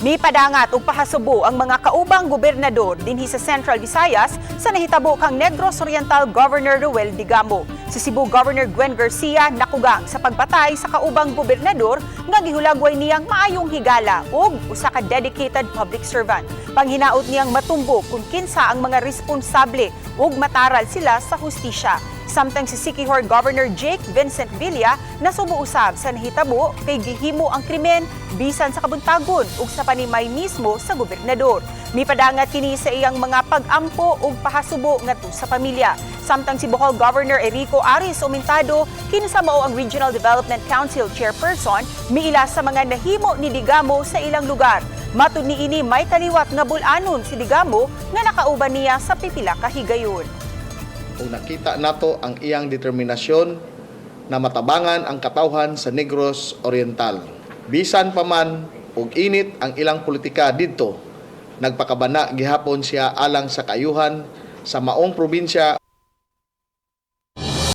Mipadangat og pahasubo ang mga kaubang gobernador dinhi sa Central Visayas sa nahitabo kang Negros Oriental Governor Roel Degamo. Si Cebu Governor Gwen Garcia nakugang sa pagpatay sa kaubang gobernador nga gihulagway niyang maayong higala ug usa ka dedicated public servant. Panghinaot niyang matumbok kung kinsa ang mga responsable ug mataral sila sa hustisya. Samtang si Siquijor Governor Jake Vincent Villa nasubo usab sa nahitabo kay gihimo ang krimen bisan sa kabuntagon ug sa panimay mismo sa gobernador. Mipadangat kini sa iyang mga pag-ampo ug pahasubo ngadto sa pamilya. Samtang si Bohol Governor Erico Aris Aumentado, kinsa mao ang Regional Development Council chairperson, miila sa mga nahimo ni Degamo sa ilang lugar. Matud niini, may kaliwat nga bul-anon si Degamo nga nakauban niya sa pipila ka higayon. Kung nakita nato ang iyang determinasyon na matabangan ang katawhan sa Negros Oriental. Bisan pa man og init ang ilang politika didto, nagpakabana gihapon siya alang sa kaayuhan sa maong probinsya.